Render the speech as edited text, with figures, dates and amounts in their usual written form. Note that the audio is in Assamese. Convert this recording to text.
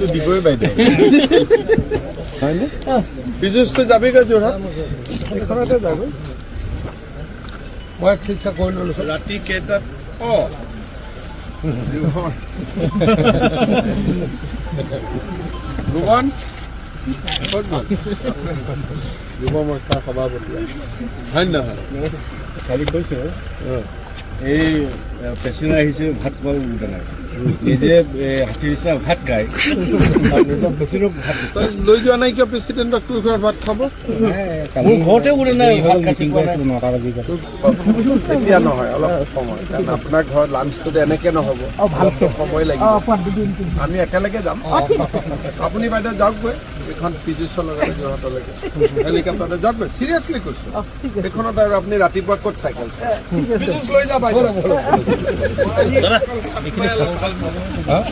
দিবই বাইদেউ, হয়নে? পীযুষ, তই যাবিগৈ যোৰহাট, এইখনতে যাগৈ। মই চিকিৎসা কৰি ল'লো। ৰাতি কেইটাত? অ ভুৱন ক'ত গ'ল? যুৱ মৰ্চাৰ সভাপতি হয় নে নহয়? কালি কৈছো, এই প্ৰেচিডেণ্ট আহিছে, ভাত খোৱা সুবিধা নাই। নিজে হাতীৰ নিচিনা ভাত খায় আৰু নিজৰ প্ৰেচিডেণ্টক ভাত। তই লৈ যোৱা নাই কিয় প্ৰেচিডেণ্টক তোৰ ঘৰত ভাত খাব? মোৰ ঘৰতে বোলে নাই, ভাত খাইছে কোৱা নাই। এতিয়া নহয়, অলপ সময়, কাৰণ আপোনাৰ ঘৰত লাঞ্চটোত এনেকে নহ'ব, অলপতো সময় লাগিব। আমি একেলগে যাম। আপুনি বাইদেউ যাওকগৈ, এইখন পীযুষৰ লগতে যোৰহাটলৈকে হেলিকপ্টাৰতে যাওকগৈ। চিৰিয়াছলি কৈছো, এইখনত আৰু আপুনি ৰাতিপুৱা ক'ত চাইকেল চলাই? পীযুষ লৈ যা বাইদেউ। ভাল পাওঁ।